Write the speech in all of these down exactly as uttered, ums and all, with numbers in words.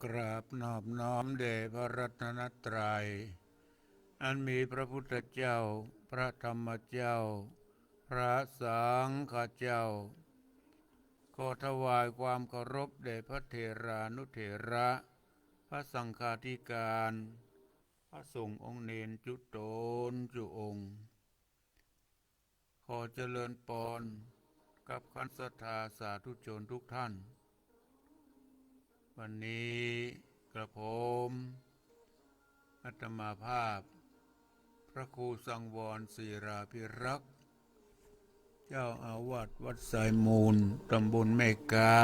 กราบนอบน้อมแด่พระรัตนตรัย อันมีพระพุทธเจ้า พระธรรมเจ้า พระสังฆเจ้า ขอถวายความเคารพแด่พระเถรานุเถระ พระสังฆาธิการ พระสงฆ์องค์เณรจุตนจุองค์ ขอเจริญปอนกับคณะศรัทธาสาธุชนทุกท่าน วันนี้กระผมอาตมาภาพ พระครูสังวรศิลาภิรักษ์ เจ้าอาวาสวัดทรายมูล ตำบลแม่ก๊า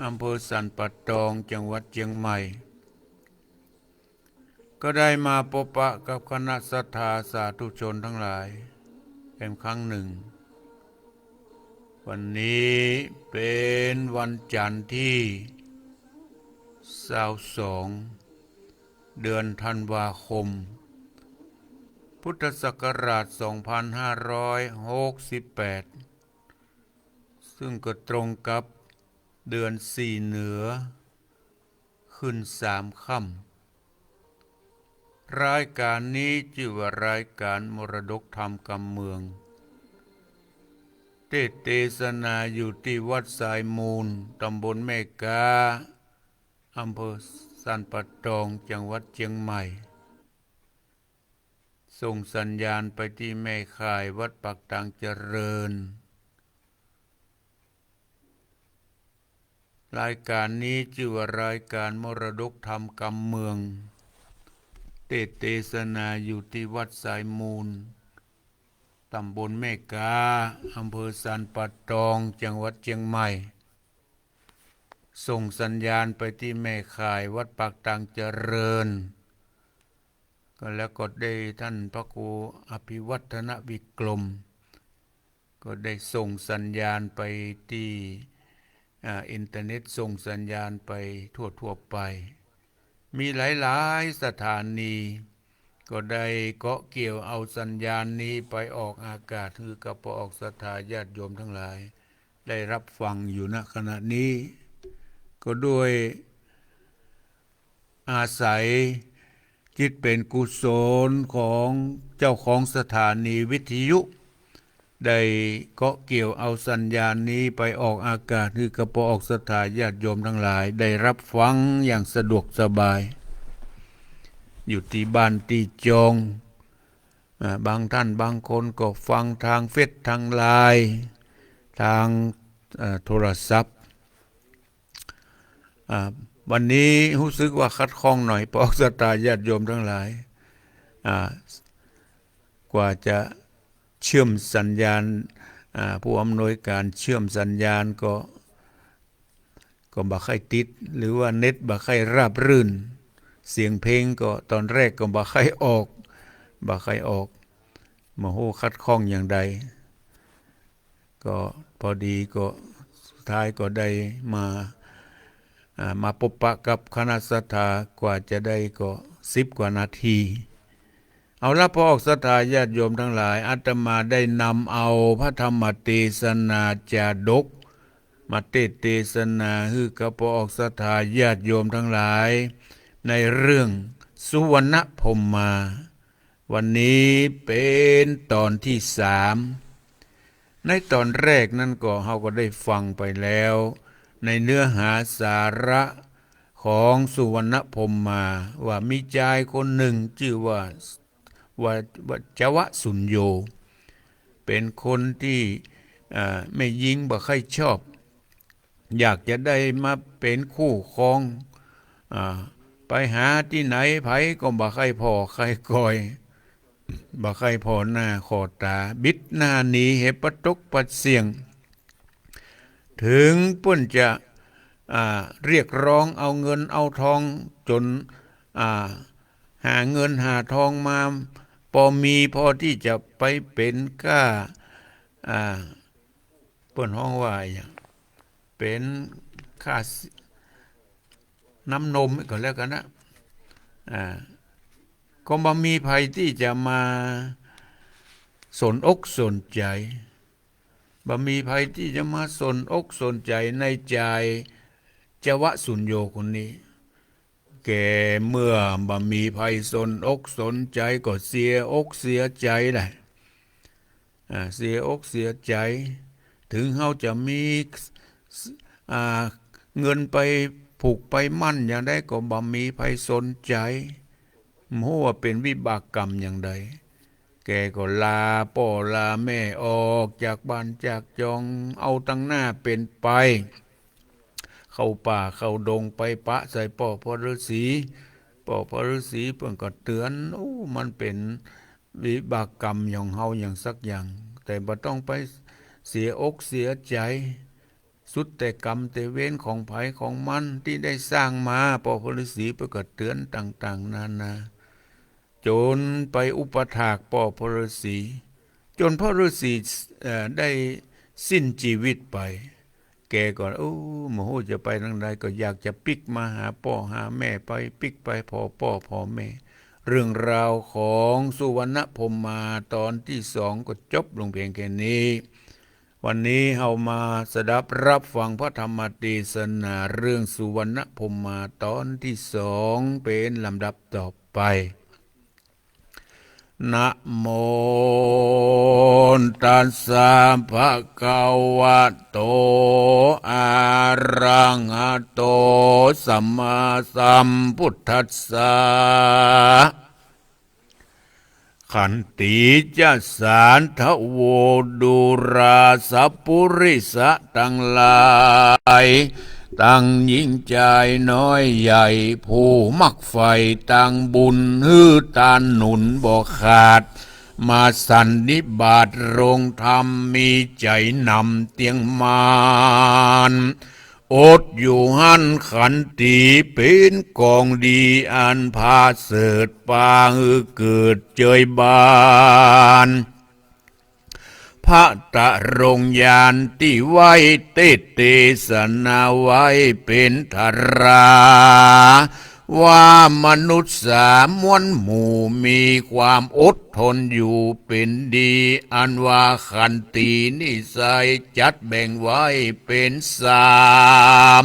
อำเภอสันป่าตอง จังหวัดเชียงใหม่ ก็ได้มาพบปะกับคณะศรัทธาสาธุชนทั้งหลายเป็นครั้งหนึ่ง วันนี้เป็นวันจันทร์ที่ซาวสอง เดือนธันวาคม พุทธศักราชสองพันห้าร้อยหกสิบแปด ซึ่งก็ตรงกับเดือนสี่เหนือ ขึ้นสามค่ำ รายการนี้จื้อว่ารายการมรดกธรรมกำเมือง เตสน์เตสนาอยู่ตี้วัดทรายมูล ตำบลแม่ก๊า อำเภอสันป่าตอง จังหวัดเชียงใหม่ ส่งสัญญาณไปตี้แม่ข่ายวัดปากตางเจริญ รายการนี้จื้อว่ารายการมรดกธรรมกำเมือง เตสน์เตสนาอยู่ตี้วัดทรายมูล ตำบลแม่ก๊า อำเภอสันป่าตอง จังหวัดเชียงใหม่ ส่งสัญญาณไปตี้แม่ข่ายวัดปากตางเจริญ ก็แล้วก็ได้ท่านพระครูอภิวัฒนวิกรม ก็ได้ส่งสัญญาณไปตี้ อ่า อินเทอร์เน็ต ส่งสัญญาณไปทั่วๆ ไป มีหลายๆ สถานี ก็ได้เกาะเกี่ยวเอาสัญญาณนี้ไปออกอากาศ หื้อกับป้อออกศรัทธาญาติโยมทั้งหลาย ได้รับฟังอยู่ ณ ขณะนี้ ก็ด้วยอาศัยจิตเป๋นกุศลของเจ้าของสถานีวิทยุ ได้เกาะเกี่ยวเอาสัญญาณนี้ไปออกอากาศ หื้อกับป้อออกศรัทธาญาติโยมทั้งหลาย ได้รับฟังอย่างสะดวกสบาย อยู่ตี้บ้านตี้จอง อ่า บางท่านบางคนก็ฟังทางเฟซ ทางไลน์ ทาง เอ่อ โทรศัพท์ อ่า วันนี้ฮู้สึกว่าขัดข้องหน่อย ป้อออกศรัทธาญาติโยมทั้งหลาย อ่า กว่าจะเชื่อมสัญญาณ อ่า ผู้อำนวยการเชื่อมสัญญาณก็ ก็บ่ใค่ติด หรือว่าเน็ตบ่ใค่ราบรื่น เสียงเพลงก็ตอนแรกก็บ่ใค่ออก บ่ใค่ออก บ่ฮู้ขัดข้องอย่างใด ก็พอดีก็สุดท้ายก็ได้มา อ่า มาพบปะกับคณะศรัทธา กว่าจะได้ก็สิบกว่านาที เอาละ ป้อออกศรัทธาญาติโยมทั้งหลาย อาตมาได้นำเอาพระธรรมเตสนาจาดก มาเตสน์เตสนาหื้อกับป้อออกศรัทธาญาติโยมทั้งหลาย ในเรื่องสุวรรณพรหมา วันนี้เป๋นตอนตี้สาม ในตอนแรกนั้นก็ เฮาก็ได้ฟังไปแล้ว ในเนื้อหาสาระของสุวรรณพรหมา ว่ามีจายคนนึ่งจื้อว่า ว่า ว่าจวสุญโญ เป๋นคนตี้ อ่า แม่ญิงบ่ใค่ชอบ อยากจะได้มาเป๋นคู่ครอง อ่า ไปหาตี้ไหนไผก็บ่ใค่ผ่อใค่ก่อย บ่ใค่ผ่อหน้าผ่อต๋า บิดหน้าหนี เหียปะตกปะเสี้ยง เถิงเปิ้นจะ อ่า เรียกร้องเอาเงินเอาทองจ๋น อ่า หาเงินหาทองมา ปอมีพอตี้จะไปเป๋นก้า อ่า เปิ้นฮ้องว่าอะหยัง เป๋นก้าน้ำนมก็แล้วกั๋นนะ อ่า ก็บ่มีใผตี้จะมาสนอกสนใจ๋ บ่มีใผตี้จะมาสนอกสนใจ๋ในจายจวสุญโญคนนี้ แก่เมื่อบ่มีใผสนอกสนใจ๋ก็เสียอกเสียใจ๋แหละ อ่า เสียอกเสียใจ๋ เถิงเฮาจะมี อ่า เงินไปผูกไปมั่นอย่างใดก็บ่มีใผสนใจ๋ บ่ฮู้ว่าเป๋นวิบากกรรมอย่างใด แก่ก็ลาป้อลาแม่ออกจากบ้านจากจอง เอาตังหน้าเป๋นไป เข้าป่าเข้าดงไปปะใส่ป้อพ่อฤๅษี ป้อพ่อฤๅษีเปิ้นก็เตื๋อน โอ้ มันเป๋นวิบากกรรมของเฮาอย่างสักอย่าง แต่บ่ต้องไปเสียอกเสียใจ๋ สุดแต่กรรมแต่เวรของใผของมันตี้ได้สร้างมา ป้อพ่อฤๅษีเปิ้นก็เตื๋อนต่างๆ นานา จ๋นไปอุปถากป้อพ่อฤๅษี จ๋นพ่อฤๅษี เอ่อ ได้สิ้นจีวิตไป แก่ก็ โอ้ บ่ฮู้จะไปตางใด ก็อยากจะปิ๊กมาหาป้อหาแม่ ไปปิ๊กไปผ่อป้อผ่อแม่ เรื่องราวของสุวรรณพรหมาตอนตี้สองก็จบลงเพียงแค่นี้ วันนี้เฮามาสดับรับฟังพระธรรมเตสนาเรื่องสุวรรณพรหมาตอนตี้สองเป๋นลำดับต่อไป นะโมตัสสะภะคะวะโต อะระหะโต สัมมาสัมพุทธัสสะ ขันติจะสาธะโว ดูราสะปุริสะตังหลาย ตังญิงจายน้อยใหญ่ ผู้มักใฝ่ตางบุญ หื้อตานหนุนบ่ขาด มาสันนิบาตโรงธรรม มีใจ๋หนำเตี้ยงมั่น อดอยู่หั้นขันติเป๋นกองดีอันผาเสริฐ ปาหื้อเกิดเจยบาน พระตรงญาณตี้ไหว้เตสน์เตสนาไว้เป๋นธารา ว่ามนุษย์สามวลหมู่มีความอดทนอยู่เป๋นดี อันว่าขันตินิสัยจัดแบ่งไว้เป๋นสาม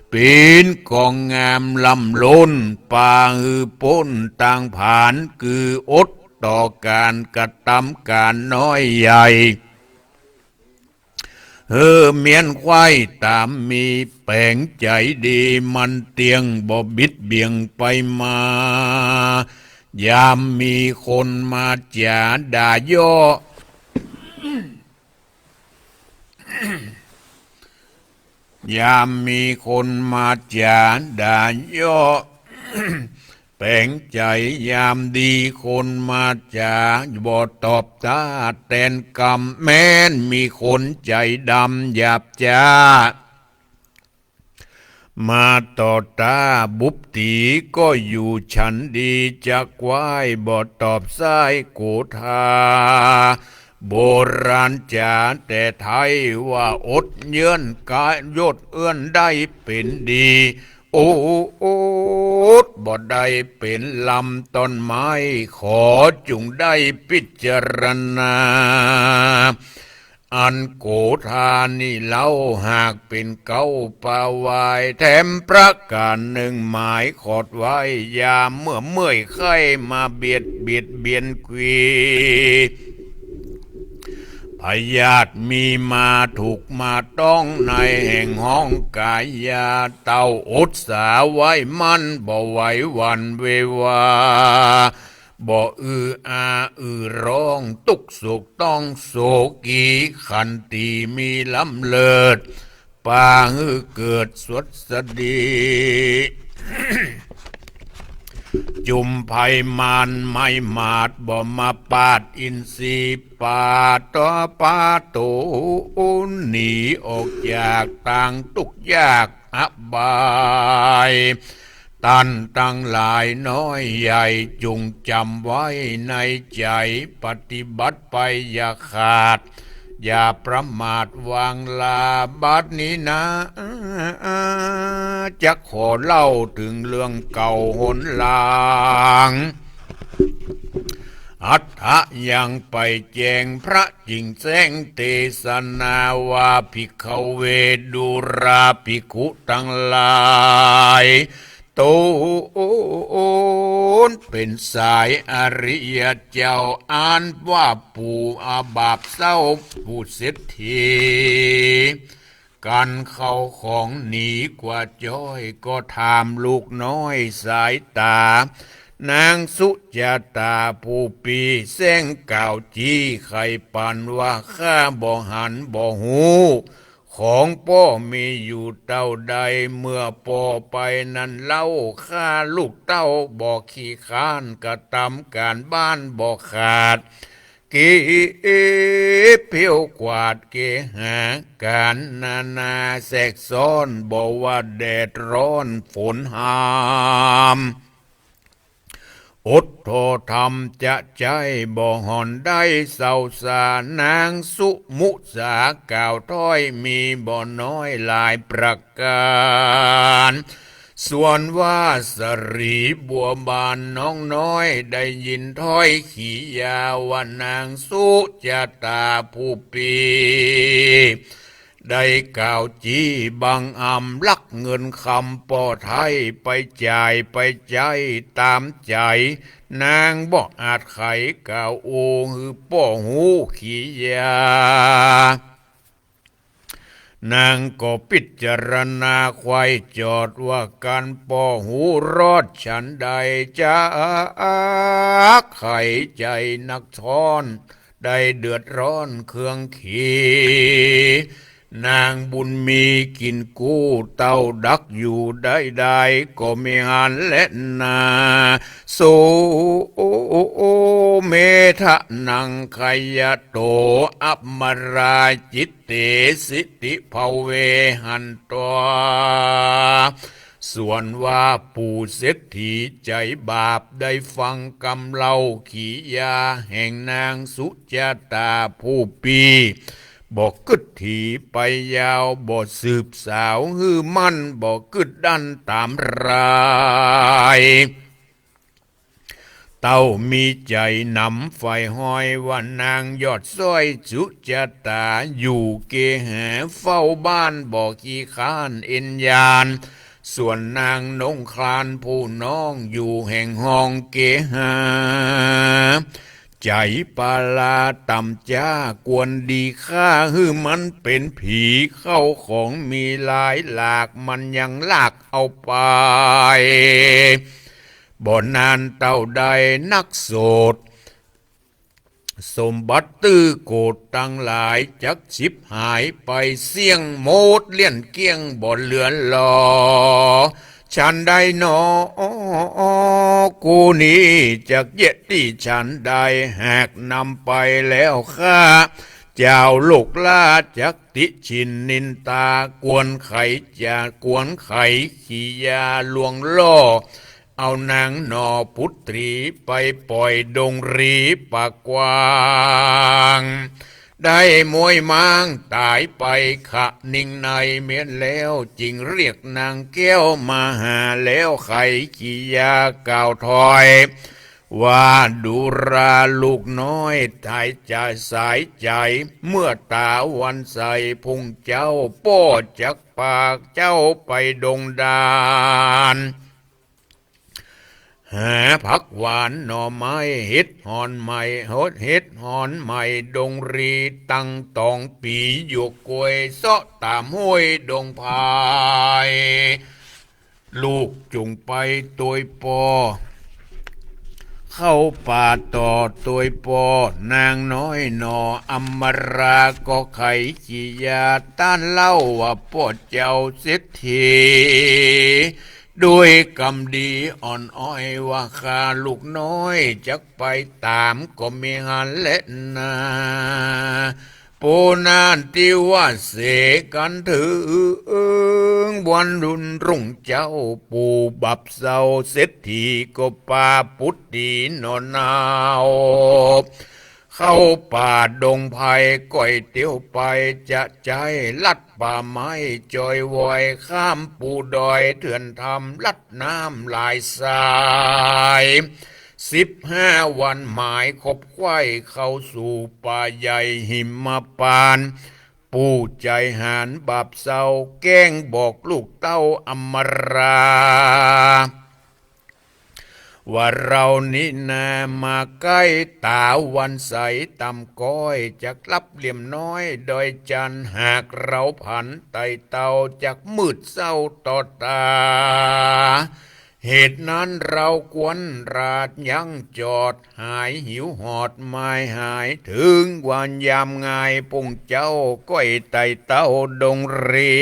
เป๋นกองงามล้ำล้น ปาหื้อป๊นตางผาน คืออดต่อก๋านกระตำก๋านน้อยใหญ่ หื้อเมี้ยนไขว้ต๋ามมี แป๋งใจ๋ดีมันเตี้ยง บ่บิดเบี่ยงไปมา ยามมีคนมาจ๋าด่าเยาะ ยามมีคนมาจ๋าด่าเยาะ แป๋งใจ๋ยามดีคนมาจ๋า บ่ตอบต้าแตนกำ แม้นมีคนใจ๋ดำหยาบจ๊า มาต่อต้าบุบตี๋ ก็อยู่ฉันดีจะไหว้ บ่ตอบสายโกธา โบราณจ๋าแต่ไทยว่า อดเยื่อนกายอดเอื้อนได้เป๋นดี โอดบ่ได้เป๋นลำต้นไม้ ขอจุ่งได้พิจารณา อันโกธานี่เล่า หากเป๋นเก๊าปาวาย แถมประก๋านนึ่งหมายขอดไว้ ยามเมื่อเมื่อยไข้มาเบียดเบียดเบียนกวี พยาธิมีมาถูกมาต้อง ในแห่งห้องกายา เต้าอดสาไว้มั่น บ่ไหวหวั่นเววา บ่อืออาอือร้อง ตุ๊กข์โศกต้องโศกี ขันติมีล้ำเลิศ ปาหื้อเกิดสวัสดี จุมภัยมารไม้หมาด บ่มาปาดอินทรีย์ ปาดต่อปาโต หนีออกจากตางตุ๊กข์ยากอบาย ต้านตังหลายน้อยใหญ่ จุ่งจ๋ำไว้ในใจ๋ ปฏิบัติไปอย่าขาด อย่าประมาทวางลา บัดนี้นา จักขอเล่าเถิงเรื่องเก่าหนหลัง อัฏฐะยังไปแจ้ง พระจิ่งแจ้งเตสนาว่า ภิกขเว ดูราภิกขุตังหลาย ต๋นเป๋นสายอริยะเจ้า อันว่าผู้อาบัติเศร้าผู้เศรษฐี กันเข้าของหนีกว่าจ้อย ก็ถามลูกน้อยสายต๋า นางสุจาต๋าผู้ปี้ แสงกล่าวจี้ใค่ปันว่า ข้าบ่หันบ่ฮู้ ของป้อมีอยู่เต้าใด เมื่อป้อไปนั้นเล่า ข้าลูกเต้าบ่ขี้คร้าน กระตำก๋านบ้านบ่ขาด เก็บเผี้ยวกวาดเกหา ก๋านนานาแสกซ้อน บ่ว่าแดดร้อนฝนหาม อดทนทำจะใจ๊บ่ห่อนได้เศร้าสา นางสุมุสากล่าวถ้อยมีบ่น้อยหลายประก๋าน ส่วนว่าสะหลีบัวบานน้องน้อย ได้ยินถ้อยขียาว่านางสุจาต๋าผู้ปี้ ได้กล่าวจี้บังอำลักเงินคำป้อไท้ ไปจ่ายไปใจ๊ต๋ามใจ๋ นางบ่อาจไขกล่าวโอ้หื้อป้อฮู้ขียา นางก็พิจารณาใค่จอดว่า กั๋นป้อฮู้รอดฉันใด จักไขใจ๋นักถ้อน ได้เดือดร้อนเคืองขี นางบุญมีกิ๋นกู้เต้าดักอยู่ได้ใด ก็มิหันแลนา สุเมทะนังขยะโต อัปมาราจิตเต สิติภเวหันตวา ส่วนว่าผู้เศรษฐีใจ๋บาป ได้ฟังกำเล่าขียาแห่งนางสุจาต๋าผู้ปี้ บ่กึ๊ดถีไปยาว บ่สืบสาวหื้อมั่น บ่กึ๊ดดั้นต๋ามราย เต้ามีใจ๋หนำใฝ่ฮ้อยว่านางยอดซ้อยสุจาต๋า อยู่เกหาเฝ้าบ้านบ่ขี้คร้านเอ็นยาน ส่วนนางนงคลานผู้น้องอยู่แห่งห้องเกหา ใจ๋ปาลาต่ำจ๊า ควรดีฆ่าหื้อมันเป๋นผี เข้าของมีหลายหลาก มันยังลักเอาไป บ่นานเต้าได้นักโสด สมบัติตื้อโกฏตังหลาย จักฉิบหายไปเสี้ยงหมด เลี้ยนเกลี้ยงบ่เหลือหลอ ฉันใดหนอ กู้นี้จักเยียะตี้ฉันใด หากนำไปแล้วข้า เจ้าลูกหล้าจักติฉินนินตา ควรไขจะควรไขขียาลวงล่อ เอานางหน่อปุตตรีไปป่อยดงรีป่ากว้าง ได้มวยม้างต๋ายไปขะนิงใน แม่นแล้วจึงเรียกนางแก้วมาหา แล้วไขขียากล่าวถ้อย ว่าดูราลูกน้อย ต๋ายจ๋าสายใจ๋ เมื่อต๋าวันใสพุงเจ้า ป้อจักปากเจ้าไปดงดาน หาผักหวานหน่อไม้ เห็ดหอนใหม่ หดเห็ดหอนใหม่ดงรี ตังต๋องปี๋หยวกกล้วย เซาะต๋ามห้วยดงพาย ลูกจุ่งไปตวยป้อ เข้าป่าต่อตวยป้อ นางน้อยหน่ออัมมารา ก็ไขขียาต้านเล่าว่าป้อเจ้าเศรษฐี ด้วยกำดีอ่อนอ้อยว่าข้าลูกน้อยจักไปต๋าม ก็มิหันแลนา ปูนานตี้ว่าเสกั๋นเถิงวันรุ่นรุ่งเจ้า ปู่บับเศร้าเศรษฐีก็ปาปุตตีหน่อหนาว เข้าป่าดงไพรก้อยเตียวไป จะใจ๊ลัดป่าไม้จอยไหว ข้ามปูดอยเถื่อนธรรมลัดน้ำหลายสาย สิบห้าวันหมายคบไขว้เข้าสู่ป่าใหญ่หิมพานต์ ผู้ใจ๋หาญบาปเศร้า แกล้งบอกลูกเต้าอำมารา ว่าเฮานี้นามาใก้ต๋าวันใส ต่ำก้อยจักหลับเหลี่ยมน้อยดอยจันทน์ หากเฮาผันไต่เต้าจักมืดเศร้าต่อต๋า เหตุนั้นเฮาควรราดยั้งจอด หายหิวหอดหมายหาย เถิงวันยามงาย ปุ้งเจ๊าก้อยไต่เต้าดงรี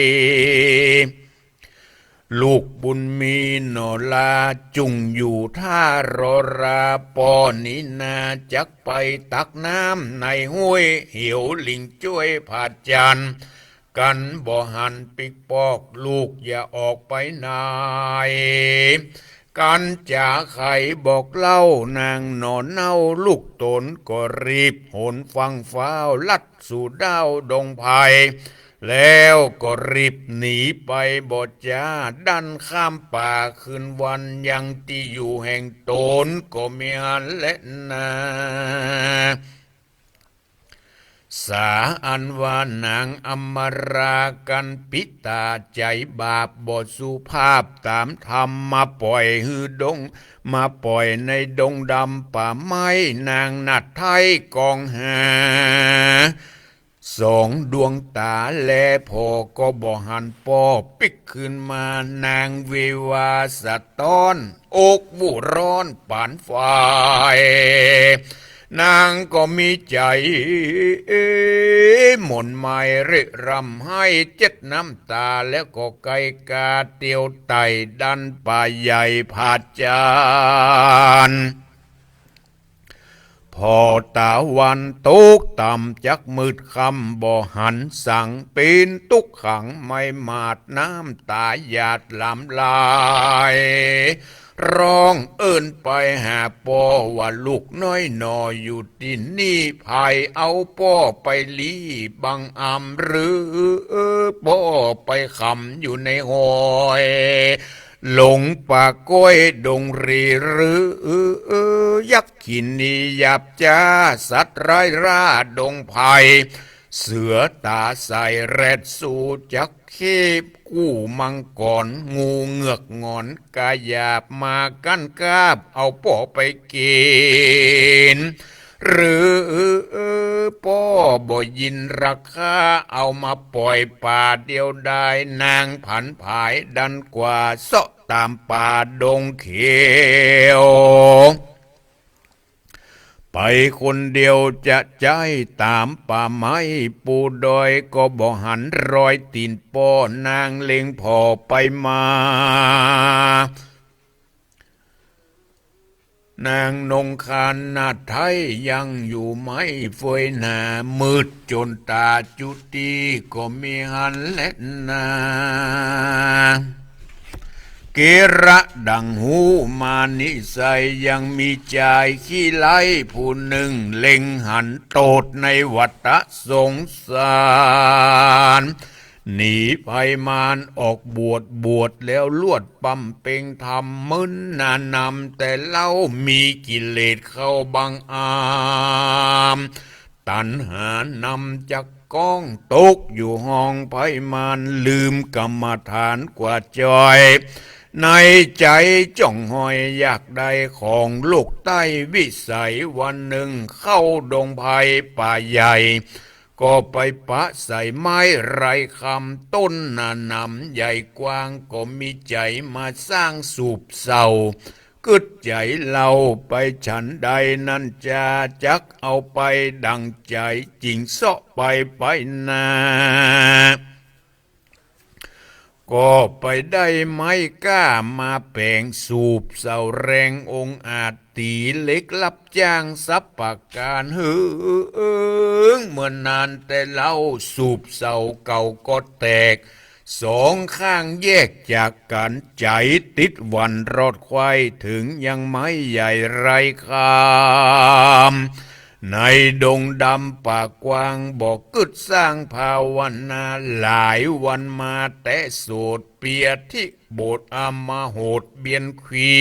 ลูกบุญมีหนอลา จุ่งอยู่ท่ารอรา ป้อนี้นาจักไปตักน้ำในห้วย เหวลิงจ้วยผาจันทน์ กันบ่หันปิ๊กปอก ลูกอย่าออกไปไหน กันจ๋าใค่บอกเล่านางหนอเน่า ลูกต๋นก็รีบหนฟังฟ้าว ลัดสู่ด้าวดงไพร แล้วก็รีบหนีไปบ่จ๋า ดันข้ามป่าคืนวัน ยังตี้อยู่แห่งต๋นก็มิหันแลนา สาอันว่านางอำมารา กั๋นปิต๋าใจ๋บาปบ่สุภาพต๋ามธรรม มาป่อยหื้อดง มาป่อยในดงดำป่าไม้ นางนาฏไท้กองหา สองดวงต๋าแลผ่อ ก็บ่หันป้อปิ๊กคืนมา นางเววาสะต๊อน อกวุ่นร้อนปานไฟ นางก็มีใจ๋หม่นหมายเร่ร่ำไห้เจ็ดน้ำต๋า แล้วก็ไกกาเตียวไต่ดันป่าใหญ่ผาจันทน์ ผ่อต๋าวันตกต่ำจักมืดค่ำ บ่หันสัง เป๋นตุ๊กขังไม้หมาด น้ำต๋าหยาดหลามไหล ฮ้องเอิ้นไปหาป้อ ว่าลูกน้อยหนออยู่ตี้นี่ ใผเอาป้อไปลี้บังอำหรือ ป้อไปขำอยู่ในห้อย หลงป่าก้อยดงรีหรือ ยักษ์ ขินีหยาบจ๊า สัตว์ร้ายร่าดงไพร เสือต๋าใสแรดซูจักเข้ กู้มังกร งูเหงือกหงอน กาหยาบมากั้นกาบ เอาป้อไปกิ๋น หรือป้อบ่ยินราคา เอามาป่อยป่าเดียวดาย นางผันผายดันกว่า เซาะต๋ามป่าดงเขียว ไปคนเดียวจะใจ๊ต๋ามป่าไม้ปูดอย ก็บ่หันรอยตี๋นป้อ นางเล็งผ่อไปมา นางนงคานนาฏไท้ยังอยู่ไหมเฟยหนา มืดจ๋นต๋าจุติก็มิหันแลนา เกระดั่งฮู้มานิสัย ยังมีจายขี้ไล้ผู้นึ่ง เล็งหันโตษในวัฏสงสาร หนีภัยมารออกบวช บวชแล้วลวดบำเพ็งธรรม มึนหนานำแต่เล่า มีกิเลสเข้าบังอำ ตัณหานำจักก้อง ตกอยู่ห้องภัยมาร ลืมกรรมฐานกว่าจ้อย ในใจ๋จ้องหอยอยากได้ของโลกใต้วิสัย วันนึ่งเข้าดงไพรป่าใหญ่ ก็ไปปะใส่ไม้ไร้คำ ต้นหนาหนำใหญ่กว้าง ก็มีใจ๋มาสร้างสูบเศร้า กึ๊ดใจ๋เล่าไปฉันใดนั้นจา จักเอาไปดั่งใจ๋ จิ่งเซาะไปไปนา ก็ไปได้ไม้ก้ามาแป๋งสูบเศร้าแรงองอาจ ตี๋เหล็กรับจ้างสับประก๋าน เหิงเมื่อนานแต่เล่า สูบเศร้าเก่าก็แตก สองข้างแยกจากกั๋น ใจ๋ติดหวั่นรอดไขว้ เถิงยังไม้ใหญ่ไร้คำ ในดงดำป่ากว้าง บ่กึ๊ดสร้างภาวนา หลายวันมาแต๊โสด เปียธิโบสถ์อำมโหดเบียนขี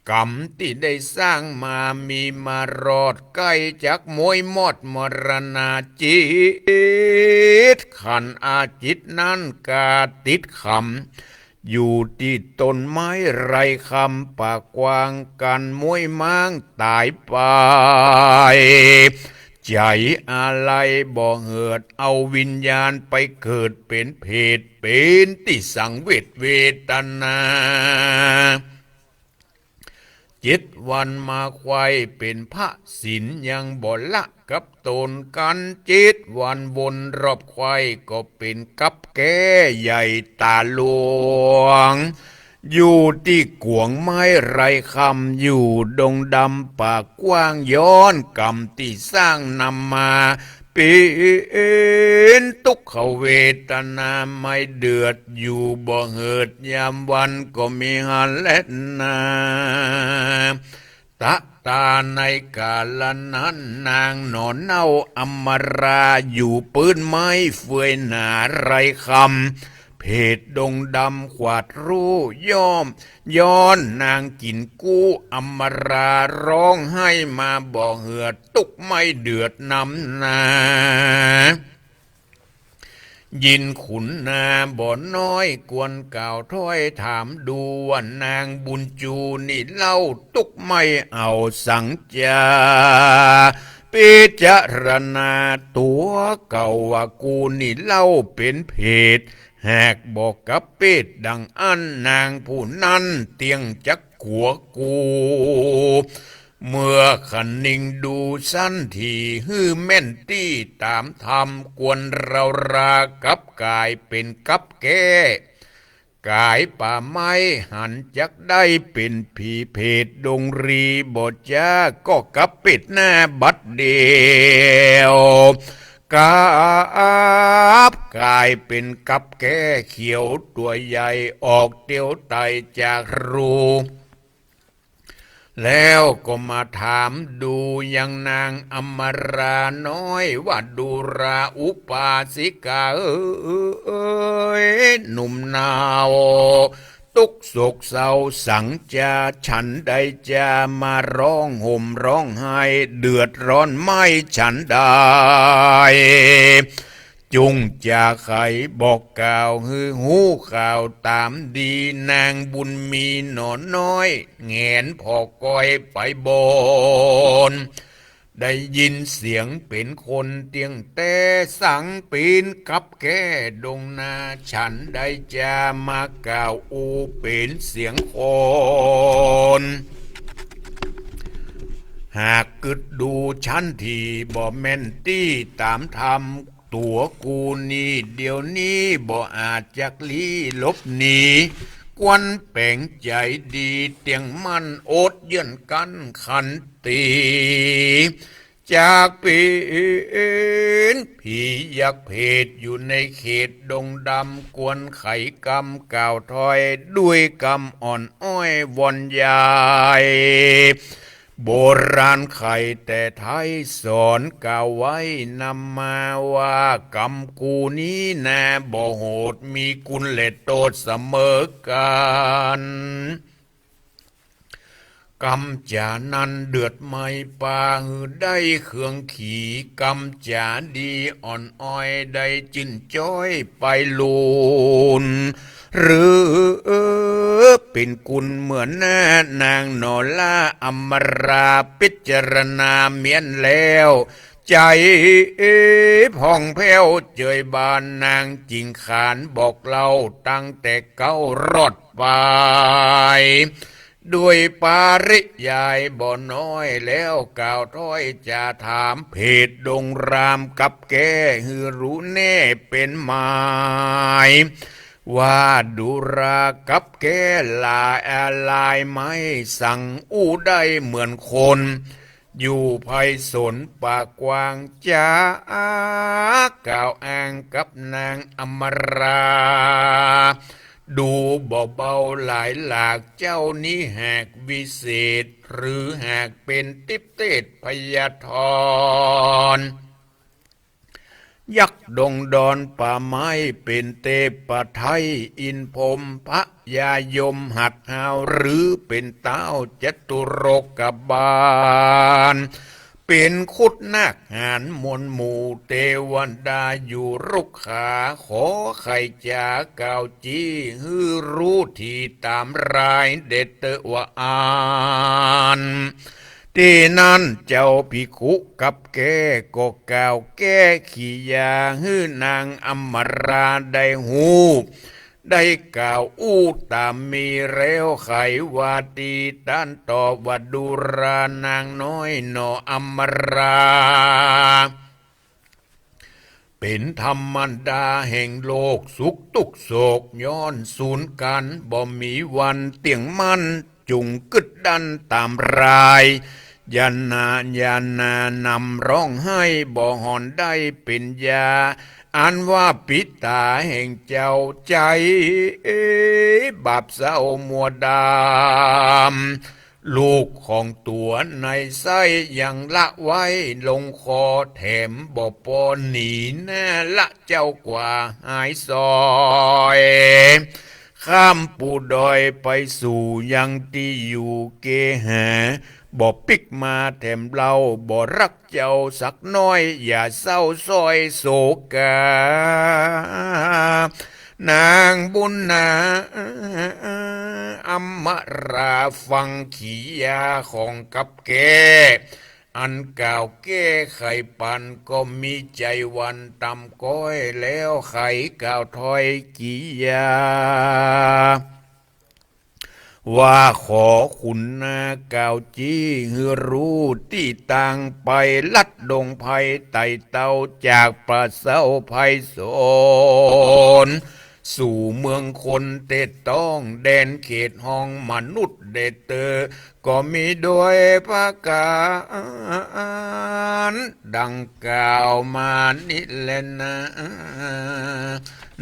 ก๋รรมตี้ได้สร้างมามีมารอดใก้จักม้วยมอดมรณาจิต ขันอาจิตนั้นก๋าติดขำ อยู่ตี้ต้นไม้ไร้คำป่ากว้าง กั๋นม้วยม้างต๋ายไป ใจ๋อาลัยบ่เหิด เอาวิญญาณไปเกิดเป๋นเผต เป๋นตี้สังเวชเวทนา เจ็ดวันมาไขว่เป๋นพระศีลยังบ่ละกับต๋น กั๋นเจ็ดวันวนรอบไขว่ก็เป๋นกับแก้ใหญ่ต๋าหลวง อยู่ตี้ก๋วงไม้ไร้คำ อยู่ดงดำป่ากว้าง ย้อนก๋รรมตี้สร้างนำมา เป๋นตุ๊กขเวทนา ไม่เดือดอยู่บ่เหิด ยามวันก็มีหั้นแลนา ตะตาในก๋าละนั้น นางหน่อเน่าอำมารา อยู่ปื๊นไม้เฟือยหนาไร้คำ เผตดงดำขวาดฮู้ย่อม ย้อนนางกิ๋นกู้อำมารา ฮ้องไห้มาบ่เหือด ตุ๊กข์ไม่เดือดนำนา ยินขุนนาบ่น้อยกวนกล่าวถ้อยถามดู ว่านางบุญจูนี่เล่าตุ๊กข์ไม่เอาสังจา พิจารณาตั๋วเก่าว่ากูนี่เล่าเป๋นเผต หากบ่กลับเปตดังอั้น นางผู้นั้นเตี้ยงจักกั๋วกู เมื่อคะนิงดูสันที หื้อแม่นตี้ต๋ามธรรม ควรเฮารากับก๋ายเป๋นกับแก้ ก๋ายป่าไม้หันจักได้เป๋นผีเผตดงรีบ่จ๊า ก็กลับเปตหน้าบัดเดี่ยว กลับก๋ายเป๋นกับแก้เขียวตั๋วใหญ่ ออกเตียวไต่จากรู แล้วก็มาถามดูยังนางอำมาราน้อยว่า ดูราอุปาสิกาเอ๋ย หนุ่มนาว ตุ๊กข์โศกเศร้าสังจา ฉันใดจา มาร้องห่มร้องไห้ เดือดร้อนไม่ฉันใด จุ่งจาไขบอกกล่าวหื้อฮู้ข่าวต๋ามดี นางบุญมีหน่อน้อย แหงนผ่อก้อยไปบน ได้ยินเสียงเป๋นคนเตี้ยงแต๊สัง ปี๋นกับแก้ดงนา ฉันใดจามากล่าวอู้เป๋นเสียงคน หากกึ๊ดดูฉันทีบ่แม่นตี้ต๋ามธรรม ตั๋วกูนี่เดี๋ยวนี้บ่อาจจักลี้หลบหนี ควรแป๋งใจ๋ดีเตี้ยงมั่น อดเยื่อนกั้นขันติ จากเป๋นผียักษ์เผตอยู่ในเขตดงดำ ควรไขกำกล่าวถ้อย ด้วยกำอ่อนอ้อยวอนใหญ่ โบราณไขแต่ไท้สอนกล่าวไว้นำมาว่า กำกูนี้นาบ่โหด มีกุณและโต้ษเสมอกั๋น กำจ๋านั้นเดือดไหม้ป่า หื้อได้เคืองขี กำจ๋าดีอ่อนอ้อย ได้จื้นจ๊อยไปลูน หรือเป๋นกุณเหมือนหน้านางหน่อล่าอำมารา พิจารณาเมี้ยนแล้ว ใจ๋ผ่องแผ้วเจยบาน นางจิ่งขานบอกเล่าตั้งแต่เก๊ารอดไป ด้วยปริยายบ่น้อย แล้วกล่าวถ้อยจ๋าถาม เผตดงรามกับแก้ หื้อฮู้แน่เป๋นหมาย ว่าดูรากับแก้หลายอาลายไม้สังอู้ได้เหมือนคน อยู่ไพศาลป่ากว้าง จ๋ากล่าวอ้างกับนางอำมารา ดูบ่เบาหลายหลาก เจ้านี้หากวิเศษ หรือหากเป๋นทิพเตศพยาธร ยักษ์ดงดอนป่าไม้เป๋นเตปะไทย อินทร์พรหมพญายมหัตถ์หาว หรือเป๋นต๊าวจตุรกบาล เป๋นครุฑนาคหาญมวลหมู่เตวดาอยู่รุกขา ขอใค่จ๋ากล่าวจี้หื้อฮู้ตี้ต๋ามรายเด็ดเต๊อะว่าอั้น ตี้นั้นเจ้าภิกขุกับแก้ก็กล่าวแก้ขียาหื้อนางอำมาราได้ฮู้ ได้กล่าวอู้ต๋ามมีแล้ว ใค่ว่าตี้ต้านตอบว่า ดูราห์นางน้อยหน่ออำมารา เป๋นธรรมดาแห่งโลก สุขตุ๊กข์โศกย้อนสูญกั๋น บ่มีวันเตี้ยงมั่น จุ่งกึ๊ดดั้นต๋ามราย อย่าหน้า อย่าหน้านำร้องไห้ บ่หอนได้เป๋นยา อันว่าปิต๋าแห่งเจ้าใจ๋บาปเศร้ามัวดำ ลูกของตั๋วในไส้ยังละไว้ลงคอ แถมบ่ปอหนีหน้าละเจ้ากว่าหายซอย ข้ามปูดอยไปสู่ยังตี้อยู่เกหา บ่ปิ๊กมาแถมเล่า บ่ฮักเจ้าสักน้อย อย่าเศร้าซ้อยโศกา นางบุญนาอำมาราฟังขียาของกับแก้ อันกล่าวแก้ไขปัน ก็มีใจ๋หวั่นต่ำก้อย แล้วไขกล่าวถ้อยขียา ว่าขอขุนนากล่าวจี้หื้อฮู้ตี้ตางไป ลัดดงไพรไต่เต้าจากป่าเศร้าไพรสน สู่เมืองคนเต็ดต้อง แดนเขตห้องมนุษย์เด็ดเตอ ก็มีโดยประก๋านดังกล่าวมานี้แลนา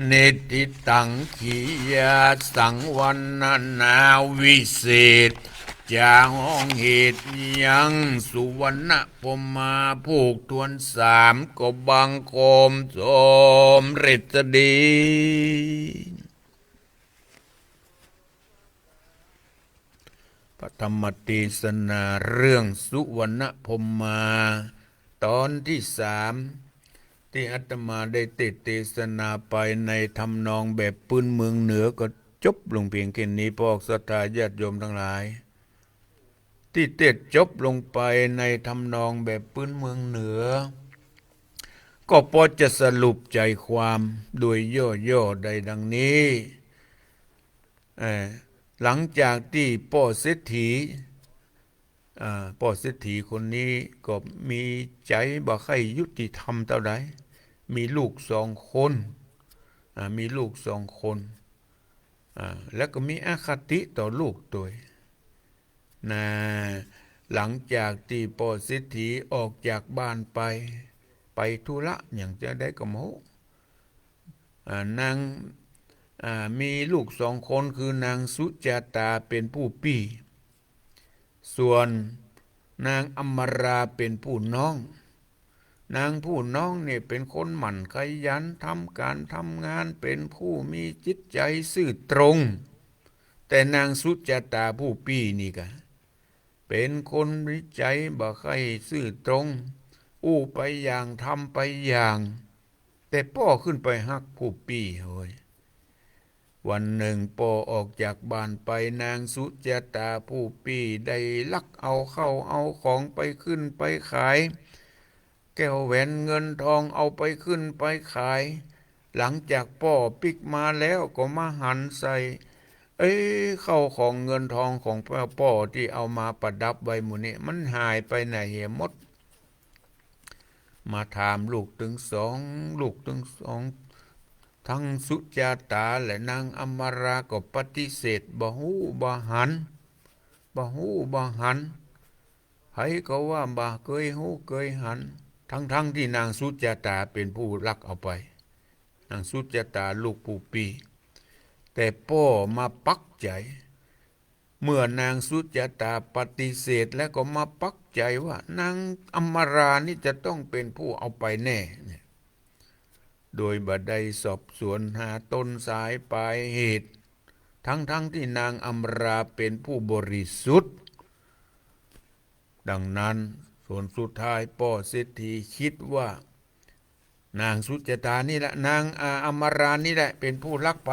นิทธิตัง ขียาสัง วรรณนาวิเศษ จะฮ้องเหตุยัง สุวรรณพรหมา ผูกถ้วนสาม ก็บังคมสมเร็จดี พระธรรมเตสนาเรื่องสุวรรณพรหมา ต๋อนตี้สาม ตี้อาตมาได้เตสน์เตสนาไปในทำนองแบบปื๊นเมืองเหนือก็จบลงเปียงแค่นี้ พวกศรัทธาญาติโยมตังหลาย ตี้เตสน์จบลงไปในทำนองแบบปื๊นเมืองเหนือ ก็ปอจะสรุปใจ๋ความโดยย่อๆ ได้ดังนี้ เอ่อ หลังจากตี้ป้อเศรษฐี อ่า ป้อเศรษฐีคนนี้ก็มีใจ๋บ่ใค่ยุติธรรมเต้าใด มีลูกสองคน อ่า มีลูกสองคน อ่า แล้วก็มีอคติต่อลูกตวย นะ หลังจากตี้ป้อเศรษฐีออกจากบ้านไป ไปธุระหยังจาใดก็บ่ฮู้ อ่า นาง อ่า มีลูกสองคน คือนางสุจาตาเป๋นผู้ปี้ ส่วนนางอำมาราเป๋นผู้น้อง นางผู้น้องนี่เป๋นคนหมั่นขยันทำก๋านทำงาน เป๋นผู้มีจิตใจ๋ซื่อตรง แต่นางสุจาตาผู้ปี้นี่กะ เป๋นคนมีใจ๋บ่ใค่ซื่อตรง อู้ไปอย่างทำไปอย่าง แต่ป้อขึ้นไปฮักผู้ปี้เฮย วันนึ่งป้อออกจากบ้านไป นางสุจาตาผู้ปี้ได้ลักเอาเข้าเอาของไปขึ้นไปขาย แก้วแหวนเงินทองเอาไปขึ้นไปขาย หลังจากป้อปิ๊กมาแล้วก็มาหันใส่ เอ๊ะ เข้าของเงินทองของป้อ ป้อตี้เอามาประดับไว้หมู่นี้ มันหายไปไหนเหียหมด มาถามลูกตึงสอง ลูกตึงสอง ตึงสุจาตาและนางอำมาราก็ปฏิเสธ บ่ฮู้บ่หัน บ่ฮู้บ่หัน ใผก็ว่าบ่เกยฮู้เกยหัน ทั้งๆ ตี้นางสุจาตาเป๋นผู้ลักเอาไป นางสุจาตาลูกผู้ปี้ แต่ป้อมาปักใจ๋ เมื่อนางสุจาตาปฏิเสธแล้วก็มาปักใจ๋ว่านางอำมารานี่จะต้องเป๋นผู้เอาไปแน่เนี่ย โดยบ่ได้สอบสวนหาต้นสายปลายเหตุ ทั้งๆ ตี้นางอำมาราเป็นผู้บริสุทธิ์ ดังนั้นผลสุดท้ายป้อเศรษฐีกึ๊ดว่า นางสุจาตานี่แหละ นาง อ่า อำมารานี่แหละเป็นผู้ลักไป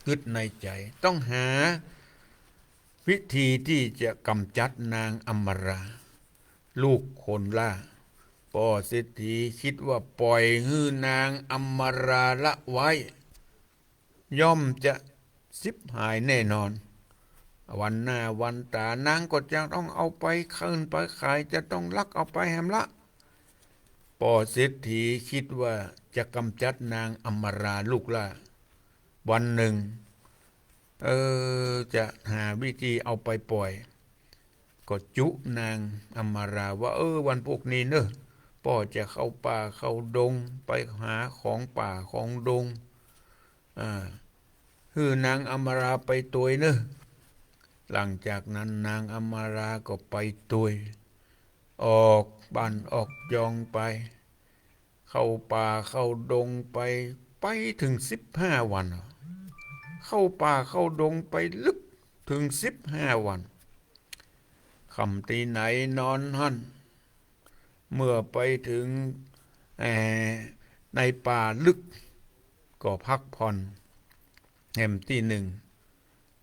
กึ๊ดในใจ๋ต้องหาวิธีตี้จะก๋ำจัดนางอำมารา ลูกคนหล้า ป้อเศรษฐีกึ๊ดว่าป่อยหื้อนางอำมาราละไว้ ย่อมจะฉิบหายแน่นอน วันหน้าวันต๋านางก็จะต้องเอาไปขึ้นไปขาย จะต้องลักเอาไปแหมละ ป้อเศรษฐีกึ๊ดว่าจะก๋ำจัดนางอำมาราลูกหล้า วันนึ่ง เออ จะหาวิธีเอาไปป่อย ก็จุนางอำมาราว่า เออ วันพูกนี้เน่อ ป้อจะเข้าป่าเข้าดง ไปหาของป่าของดง อ่า หื้อนางอำมาราไปตวยเน่อ หลังจากนั้นนางอำมาราก็ไปตวย ออกบ้านออกจองไป เข้าป่าเข้าดงไป ไปเถิงสิบห้าวัน เข้าป่าเข้าดงไปลึกเถิงสิบห้าวัน ค่ำตี้ไหนนอนหั้น เมื่อไปเถิง เอ่อ ในป่าลึก ก็พักผ่อนแหมตี้นึ่ง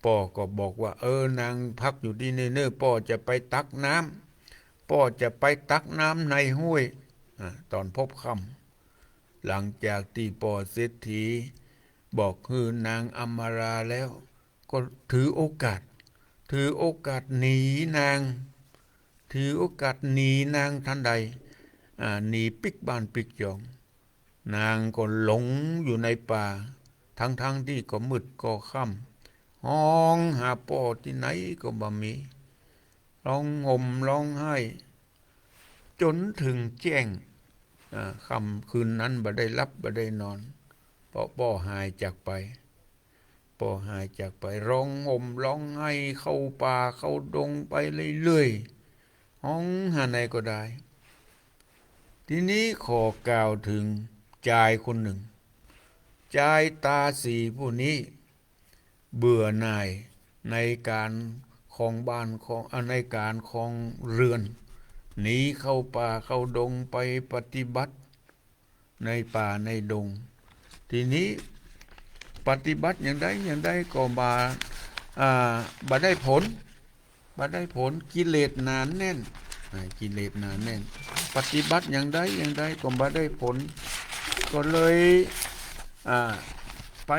ป้อก็บอกว่า เออ นางพักอยู่ตี้นี่เน่อ ป้อจะไปตักน้ำ ป้อจะไปตักน้ำในห้วย อ่า ต๋อนพบค่ำ หลังจากตี้ป้อเศรษฐีบอกหื้อนางอำมาราแล้ว ก็ถือโอกาส ถือโอกาสหนีนาง ถือโอกาสหนีนางทันใด อ่า หนีปิ๊กบ้านปิ๊กจอง นางก็หลงอยู่ในป่า ทั้งๆ ตี้ก็มืดก็ค่ำ ฮ้องหาป้อตี้ไหนก็บ่มี ฮ้องห่มฮ้องไห้ จ๋นเถิงแจ้ง อ่า ค่ำคืนนั้นบ่ได้หลับบ่ได้นอน เพราะป้อหายจากไป ป้อหายจากไป ฮ้องห่มฮ้องไห้ เข้าป่าเข้าดงไปเรื่อยๆ ฮ้องหาไหนก็ได้ ทีนี้ขอกล่าวเถิงจายคนนึ่ง จายต๋าสีผู้นี้ เบื่อหน่ายในก๋านครองบ้านครอง อ่า ในก๋านครองเฮือน หนีเข้าป่าเข้าดงไปปฏิบัติในป่าในดง ทีนี้ปฏิบัติอย่างใดอย่างใดก็บ่า อ่า บ่ได้ผล บ่ได้ผล กิเลสหนาแน่น อ่า กิเลสหนาแน่น ปฏิบัติอย่างใดอย่างใดก็บ่ได้ผล ก็เลย อ่า ไป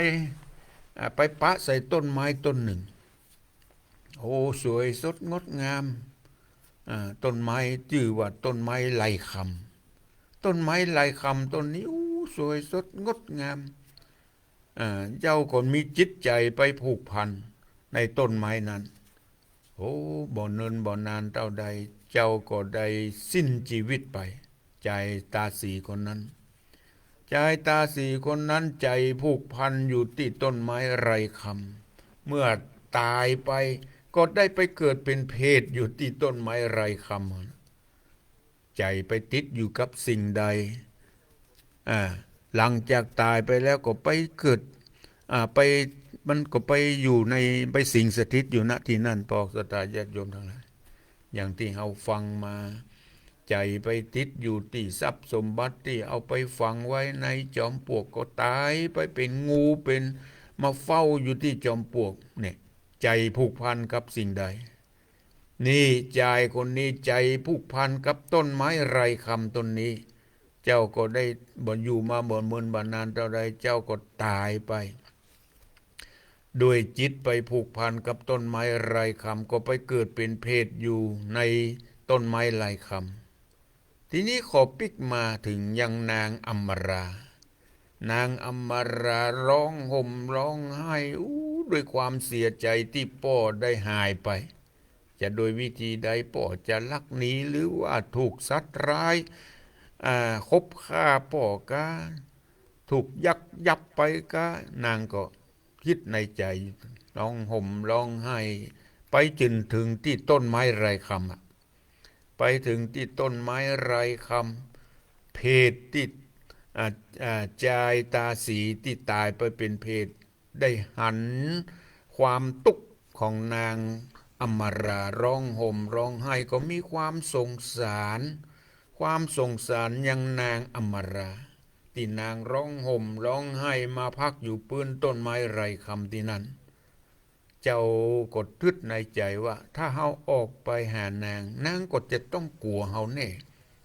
อ่า ไปปะใส่ต้นไม้ต้นนึ่ง โอ้ สวยสดงดงาม อ่า ต้นไม้จื้อว่าต้นไม้ไหลคำ ต้นไม้ไหลคำต้นนี้ อู้ สวยสดงดงาม อ่า เจ้าก็มีจิตใจ๋ไปผูกพันในต้นไม้นั้น โอ้ บ่เนินบ่นานเต้าใด เจ้าก็ได้สิ้นจีวิตไป จายต๋าสีคนนั้น จายต๋าสีคนนั้นใจ๋ผูกพันอยู่ตี้ต้นไม้ไหลคำ เมื่อต๋ายไปก็ได้ไปเกิดเป๋นเปรตอยู่ตี้ต้นไม้ไหลคำ ใจ๋ไปติดอยู่กับสิ่งใด อ่า หลังจากต๋ายไปแล้วก็ไปเกิด อ่า ไป มันก็ไปอยู่ใน ไปสิงสถิตอยู่ ณ ตี้นั้น ป้อศรัทธาญาติโยมตังหลาย อย่างตี้เฮาฟังมา ใจ๋ไปติดอยู่ตี้ทรัพย์สมบัติตี้เอาไปฝังไว้ในจอมปลวก ก็ต๋ายไปเป๋นงูเป๋น มาเฝ้าอยู่ตี้จอมปลวก เนี่ย ใจ๋ผูกพันกับสิ่งใด นี่จายคนนี้ใจ๋ผูกพันกับต้นไม้ไหลคำต้นนี้ เจ้าก็ได้บ่อยู่มาบ่เมินบ่นานเต้าใด เจ้าก็ต๋ายไป ด้วยจิตไปผูกพันกับต้นไม้ไหลคำ ก็ไปเกิดเป๋นเปรตอยู่ในต้นไม้ไหลคำ ทีนี้ขอปิ๊กมาเถิงยังนางอำมารา นางอำมาราฮ้องห่มฮ้องไห้ อู้ ด้วยความเสียใจ๋ตี้ป้อได้หายไป จะโดยวิธีใด ป้อจะลักหนีหรือว่าถูกสัตว์ร้าย อ่า คบฆ่าป้อกา ถูกยักยาบไปกา นางก็กึ๊ดในใจ๋ ฮ้องห่มฮ้องไห้ ไปจ๋นเถิงตี้ต้นไม้ไหลคำอะ ไปเถิงตี้ต้นไม้ไหลคำ เปรตตี้ อ่า อ่า จายตาสีตี้ต๋ายไปเป๋นเปรต ได้หันความตุ๊กข์ของนางอำมารา ฮ้องห่มฮ้องไห้ ก็มีความสงสาร ความสงสารยังนางอำมารา ตี้นางฮ้องห่มฮ้องไห้มาพักอยู่ปื้นต้นไม้ไร่คำตี้นั้น เจ้าก็ตึ๊ดในใจ๋ว่า ถ้าเฮาออกไปหานาง นางก็จะต้องกั๋วเฮาแน่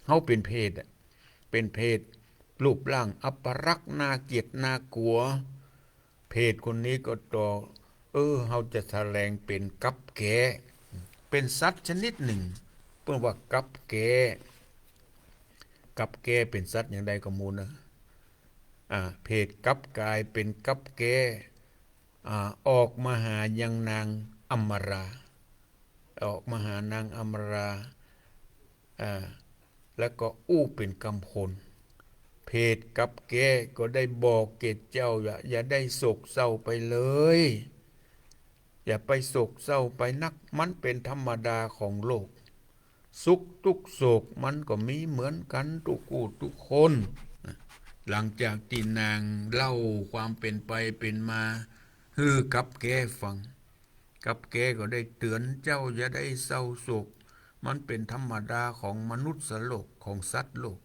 เฮาเป๋นเปรตอะ เป๋นเปรต รูปร่างอัปรักษณ์ น่าเกลียดน่ากั๋ว เปรตคนนี้ก็ตอบ เออ เฮาจะแสดงเป๋นกับแก๊ เป๋นสัตว์ชนิดหนึ่ง เปิ้นว่ากับแก๊ กับแก๊เป๋นสัตว์อย่างใดก็บ่ฮู้เน่อ อ่า เปรตกับก๋ายเป๋นกับแก๊ อ่า ออกมาหายังนางอำมารา ออกมาหานางอำมารา อ่า แล้วก็อู้เป๋นกำพล เปรตกับแก๊ก็ได้บอกแก่เจ้าว่า อย่าได้โศกเศร้าไปเลย อย่าไปโศกเศร้าไปนัก มันเป๋นธรรมดาของโลก สุขตุ๊กข์โศกมันก็มีเหมือนกั๋นกู้กู้กู้คน หลังจากตี้นางเล่าความเป๋นไปเป๋นมาหื้อกับแก๊ฟัง กับแก๊ก็ได้เตื๋อนเจ้าอย่าได้เศร้าโศก มันเป๋นธรรมดาของมนุษย์โลก ของสัตว์โลก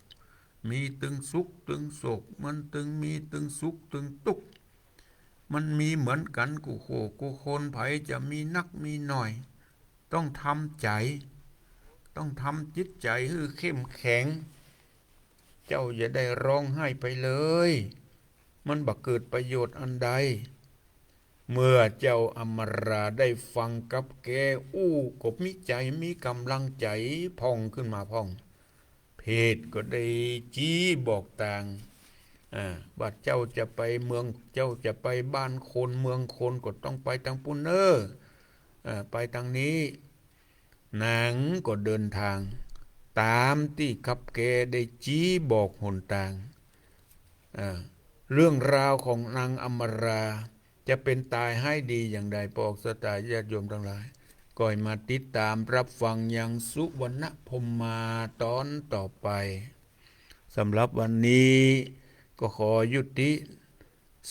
มีตึงสุขตึงโศก มันตึงมีตึงสุขตึงตุ๊กข์ มันมีเหมือนกั๋นกู้คู่กู้คน ใผจะมีนักมีน้อย ต้องทำใจ๋ ต้องทำจิตใจ๋หื้อเข้มแข็ง เจ้าอย่าได้ฮ้องไห้ไปเลย มันบ่เกิดประโยชน์อันใด เมื่อเจ้าอำมาราได้ฟังกับแก๊อู้ ก็มีใจ๋มีก๋ำลังใจ๋พ่องขึ้นมาพ่อง เปรตก็ได้จี๊บอกตาง อ่า ว่าเจ้าจะไปเมือง เจ้าจะไปบ้านคนเมืองคนก็ต้องไปตางปู้นเน่อ อ่า ไปตางนี้ นางก็เดินตางต๋ามตี้กับแก๊ได้จี๊บอกหนตาง อ่า เรื่องราวของนางอำมาราจะเป๋นต๋ายฮ้ายดีอย่างใด ปอกศรัทธาญาติโยมตังหลาย ก็หื้อมาติดต๋ามฮับฟังยังสุวรรณพรหมาต๋อนต่อไป สำหรับวันนี้ก็ขอยุติ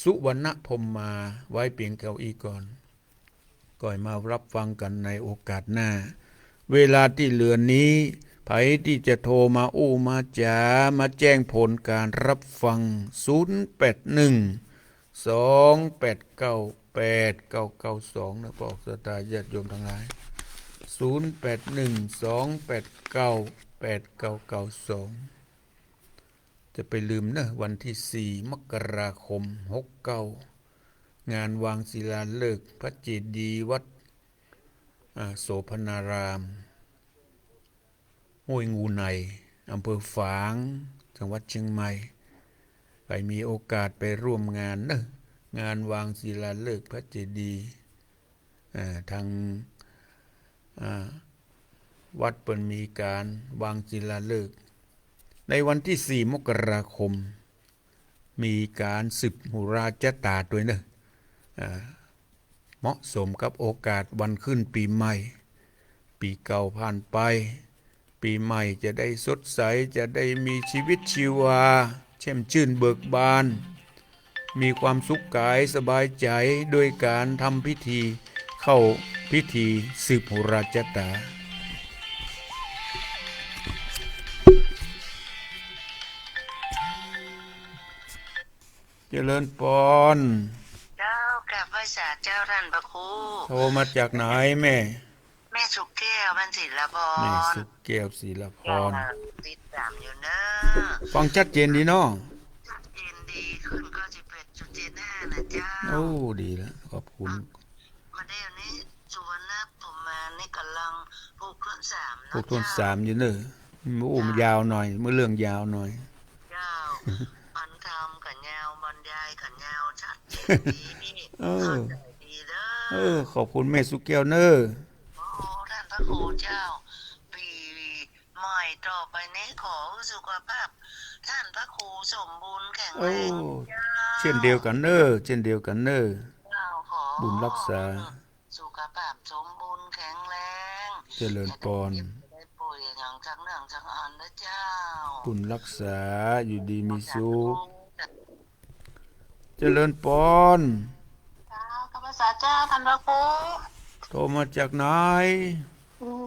สุวรรณพรหมาไว้เปียงเต้าอี้ก่อน ก็หื้อมาฮับฟังกั๋นในโอกาสหน้า เวลาตี้เหลือนี้ ใผตี้จะโทรมาอู้มาจ๋า มาแจ้งผลก๋านฮับฟัง ศูนย์แปดหนึ่ง สองแปดเก้า แปดเก้าเก้าสอง เน่อ ปอกศรัทธาญาติโยมตังหลาย ศูนย์แปดหนึ่ง สองแปดเก้า แปดเก้าเก้าสอง จะไปลืมเน่อ วันตี้สี่ มกราคม หกเก้า งานวางศิลาฤกษ์พระเจดีย์วัด อ่า โสภณาราม ห้วยงูใน อำเภอฝาง จังหวัดเจียงใหม่ ใผมีโอกาสไปร่วมงานเน่อ งานวางศิลาฤกษ์พระเจดีย์ อ่า ตาง อ่า วัดเปิ้นมีก๋านวางศิลาฤกษ์ ในวันตี้สี่ มกราคม มีก๋านสืบโหราชะต๋าตวยเน่อ อ่า เหมาะสมกับโอกาสวันขึ้นปี๋ใหม่ ปี๋เก่าผ่านไป ปี๋ใหม่จะได้สดใส จะได้มีชีวิตชีวา แจ่มจื้นเบิกบาน มีความสุขก๋ายสบายใจ๋ โดยก๋านทำพิธี เข้าพิธีสืบโหราชะต๋า เจริญปอน เจ้า กราบไหว้สาเจ้าต้านพระครู โทรมาจากไหนแม่ แม่สุขแก้ว บ้านศิลาพร แม่สุขแก้ว ศิลาพร เจ้า ติดต๋ามอยู่เน่อ ฟังชัดเจนดีเนาะ ชัดเจนดี คลื่น เก้าสิบเอ็ดจุดเจ็ดห้า น่ะเจ้า โอ้ ดีแล้ว ขอบคุณ มาเดี๋ยวนี้สุวรรณพรหมานี่ก่ำลังผูกถ้วนสามเนาะ ผูกถ้วนสามอยู่เน่อ เจ้า มื้ออู้ยาวหน่อย มื้อเรื่องยาวหน่อย เจ้า บรรธรรมก็ยาว บรรยายก็ยาว ชัดเจนดี เออ เข้าใจ๋ดีเน่อ เออ ขอบคุณแม่สุขแก้วเน่อ โอ้ ต้านพระครูเจ้า ปี๋ใหม่ต่อไปนี้ขอหื้อสุขภาพต้านพระครูสมบูรณ์แข็งแรง โอ้ เจ้า เจ้นเดียวกั๋นเน่อ เจ้นเดียวกั๋นเน่อ เจ้า ขอ บุญฮักษา สุขภาพสมบูรณ์แข็งแรง เจริญปอน อย่าได้เจ็บ อย่าได้ป่วยอย่างจักเรื่องจักอันเน่อเจ้า บุญรักษา อยู่ดีมีสุข เจริญปอน เจ้า ข้าพเจ้า ท่านพระครู โทรมาจากไหน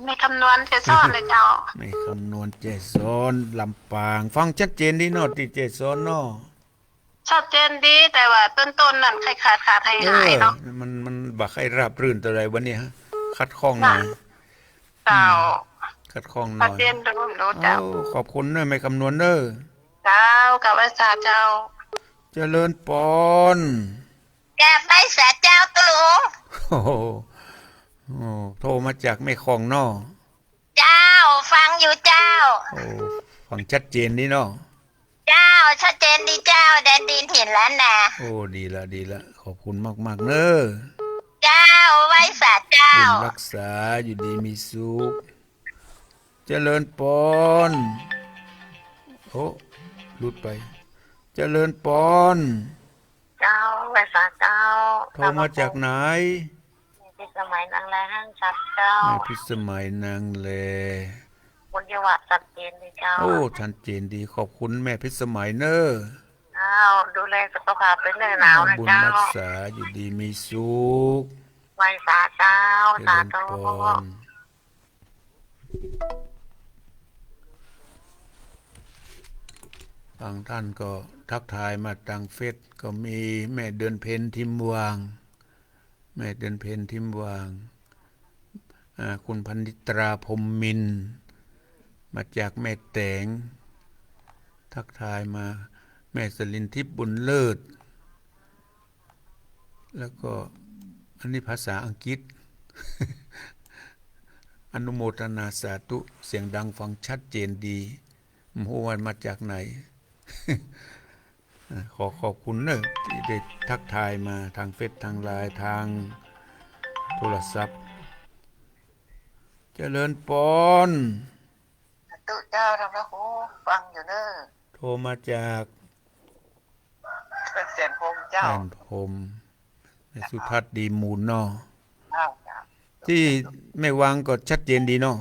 แม่คำนวณ แจ้ซ้อนเลยเจ้า แม่คำนวณ แจ้ซ้อน ลำปาง ฟังชัดเจนดีเนาะ ตี้แจ้ซ้อนเนาะ ชัดเจนดี แต่ว่าต้นๆ นั้นใค่ขาดๆ หายๆ เนาะ เออ มัน มันบ่ใค่ราบรื่นเต้าใดวันนี้ฮะ ขัดข้องหน่อย เจ้า อืม ขัดข้องหน่อย ชัดเจนรู้ รู้เจ้า โอ้ ขอบคุณเน้อ แม่คำนวณเน้อ เจ้า กราบไหว้สาเจ้า เจริญปอน กราบไหว้สาเจ้าตุ๊ลุง โอ้โห โอ้ โทรมาจากแม่ของเนาะ เจ้า ฟังอยู่เจ้า โอ้ ฟังชัดเจนดีเนาะ เจ้า ชัดเจนดีเจ้า แดนดินถิ่นล้านนา โอ้ ดีละ ดีละ ขอบคุณมากๆ เน้อ เจ้า ไหว้สาเจ้า บุญรักษา อยู่ดีมีสุข เจริญปอน โอ้ หลุดไป เจริญปอน เจ้า ไหว้สาเจ้า โทรมาจากไหน พิสมัยนางแล ห้างชัดเจ้า แม่พิสมัยนางแล บุญยวัฒน์ชัดเจนดีเจ้า โอ้ ชัดเจนดี ขอบคุณแม่พิสมัยเน้อ เจ้า ดูแลสุขภาพด้วยเน้อ หนาวนะเจ้า บุญรักษา อยู่ดีมีสุข ไหว้สาเจ้า เจริญปอน สาธุ บางท่านก็ทักทายมาตางเฟซ ก็มีแม่เดือนเพ็ญ ทิมวาง แม่เดือนเพ็ญ ทิมวาง อ่า คุณพนิตรา พรหมมินทร์ มาจากแม่แตง ทักทายมา แม่สลินทิพย์ บุญเลิศ แล้วก็อันนี้ภาษาอังกฤษ อนุโมทนาสาธุ เสียงดังฟังชัดเจนดี บ่ฮู้ว่ามาจากไหน อ่ะ ขอขอบคุณเนอะ ตี้ได้ทักทายมาตางเฟซ ตางไลน์ ตางโทรศัพท์ เจริญปอน สาธุเจ้า ท่านพระครู ฟังอยู่เน้อ โทรมาจาก แสนพรหมเจ้า แสนพรหม แม่สุทัศน์ ดีมูลเนาะ เจ้า เจ้า ตี้แม่วางก็ชัดเจนดีเนาะ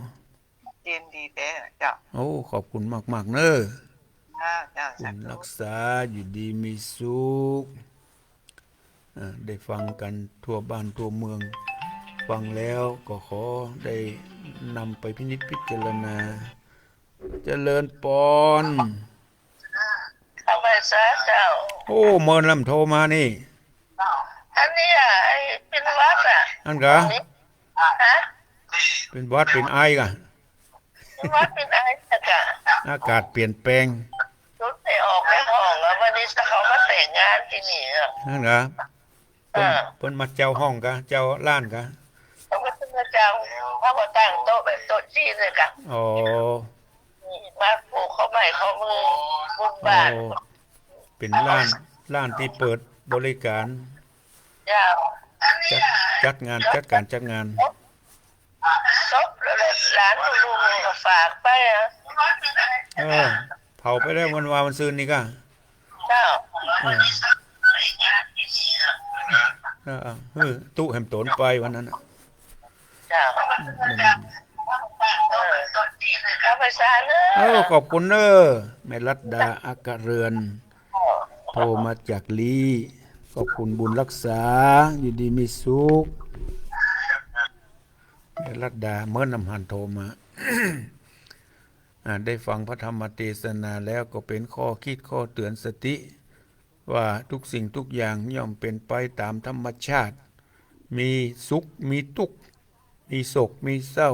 ชัดเจนดีแต๊เจ้า โอ้ ขอบคุณมากๆ เน้อ เจ้า เจ้า บุญรักษา อยู่ดีมีสุข อ่า ได้ฟังกันทั่วบ้านทั่วเมือง ฟังแล้วก็ขอได้นำไปพินิจพิจารณา เจริญปอน ข้าพเจ้า โอ้ เมินลำโทรมานี่ อันนี้อ่ะ ไอ้เป็นหวัดอ่ะ อั้นกา ฮะ เป็นหวัดเป็นไอกา เป็นหวัดเป็นไอนะเจ้า อากาศเปลี่ยนแปลง สุดได้ออกได้ห้องอ่ะ วันนี้เขามาแต่งงานตี้นี่อ่ะ อั้นกา เปิ้น เออ เปิ้นมาเจ้าห้องกา เจ้าร้านกา เขาก็จะมาเจ้า เขาก็ตั้งโต๊ะแบบโต๊ะจีนเลยกา อ๋อ มาผูกข้อไม้ข้อมือบุญบ้าน อ๋อ เป็นร้าน ร้านตี้เปิดบริการ เจ้า จัด จัดงาน จัดการจัดงาน ศพแล้วหลานลุงก็ฝากไปอ่ะ เออ เผาไปแล้ววันวาวันซืนนี่กา เจ้า เออ เออ เออ เออ ตุ๊แหมต๋นไปวันนั้นน่ะ เจ้า อืม เออ ข้าพเจ้าเน้อ เออ ขอบคุณเน้อ แม่รัตดา อักกะเรือน โทรมาจากลี้ ขอบคุณบุญรักษา อยู่ดีมีสุข แม่รัตดา เมินนำหันโทรมา อ่า ได้ฟังพระธรรมเทศนาแล้วก็เป็นข้อคิดข้อเตือนสติ ว่าทุกสิ่งทุกอย่างย่อมเป็นไปตามธรรมชาติ มีสุข มีตุ๊กข์ มีโศก มีเศร้า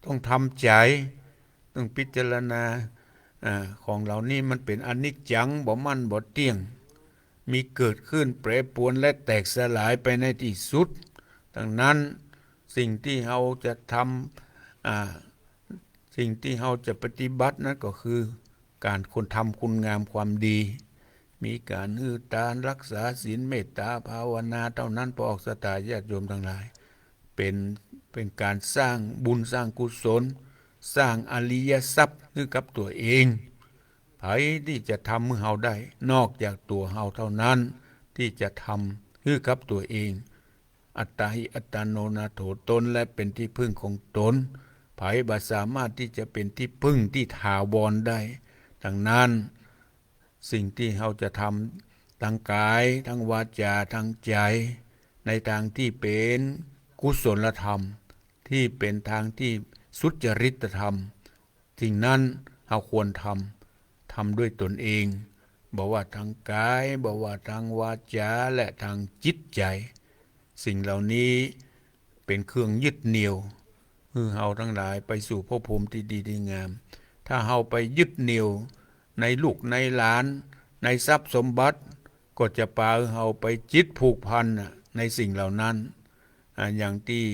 ต้องทำใจ๋ ต้องพิจารณา อ่า ของเหล่านี้มันเป็นอนิจจัง บ่มั่น บ่เตี้ยง มีเกิดขึ้น แปรปรวน และแตกสลายไปในตี้สุด ดังนั้น สิ่งตี้เฮาจะทำ อ่า สิ่งตี้เฮาจะปฏิบัตินั้นก็คือ ก๋านคนทำคุณงามความดี มีก๋านหื้อตาน รักษาศีล เมตตาภาวนาเต้านั้น ปอออกศรัทธาญาติโยมตังหลาย เป๋น เป๋นก๋านสร้างบุญสร้างกุศล สร้างอริยทรัพย์หื้อกับตั๋วเอง ใผตี้จะทำหื้อเฮาได้ นอกจากตั๋วเฮาเต้านั้นตี้จะทำหื้อกับตั๋วเอง อัตตาหิอัตตาโนนาโถ ตนแลเป๋นตี้พึ่งของตน ใผบ่สามารถตี้จะเป๋นตี้พึ่งตี้ถาวรได้ ดังนั้น สิ่งตี้เฮาจะทำตางก๋าย ตางวาจา ตางใจ๋ ในตางตี้เป๋นกุศลธรรม ตี้เป๋นตางตี้สุจริตธรรม สิ่งนั้นเฮาควรทำ ทำด้วยต๋นเอง บ่ว่าตางก๋าย บ่ว่าตางวาจา และตางจิตใจ๋ สิ่งเหล่านี้เป๋นเครื่องยึดเหนี่ยว หื้อเฮาตังหลายไปสู่ภพภูมิตี้ดีตี้งาม ถ้าเฮาไปยึดเหนี่ยวในลูกในหลาน ในทรัพย์สมบัติ ก็จะปาหื้อเฮาไปจิตผูกพันน่ะ ในสิ่งเหล่านั้น อ่า อย่างตี้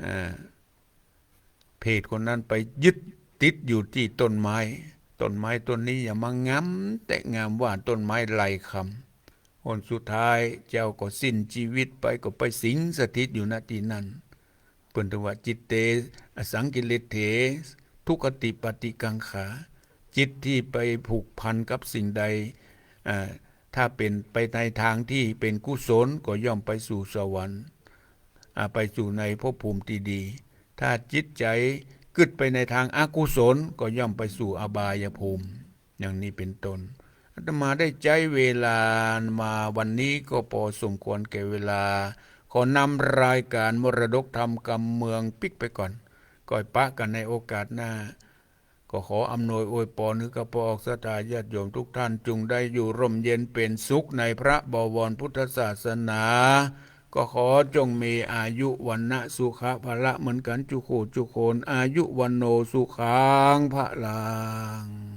อ่า เปรตคนนั้นไปยึดติดอยู่ตี้ต้นไม้ ต้นไม้ต้นนี้อย่ามางามแต๊งามว่า ต้นไม้ไล่คำ ผลสุดท้ายเจ้าก็สิ้นจีวิตไป ก็ไปสิงสถิตอยู่ ณ ตี้นั้น เปิ้นตึงว่า จิตเต อสังกิเลสเถ ทุกขติปาติกังขา จิตตี้ไปผูกพันกับสิ่งใด อ่า ถ้าเป๋นไปในตางตี้เป๋นกุศล ก็ย่อมไปสู่สวรรค์ อ่า ไปสู่ในภพภูมิตี้ดี ถ้าจิตใจ๋กึ๊ดไปในตางอกุศล ก็ย่อมไปสู่อบายภูมิ อย่างนี้เป๋นต้น อาตมาได้ใจ๊เวลามาวันนี้ก็ปอสมควรแก่เวลา ขอนำรายก๋านมรดกธรรมกำเมืองปิ๊กไปก่อน ก้อยปะกั๋นในโอกาสหน้า ก็ขออำนวยอวยปอนหื้อข้าพเจ้าศรัทธาญาติโยมทุกท่าน จุ่งได้อยู่ร่มเย็นเป๋นสุขในพระบวรพุทธศาสนา ก็ขอจงมีอายุวรรณะสุขะพละเหมือนกั๋นจุคู่จุคน อายุวัณโณสุขังพลัง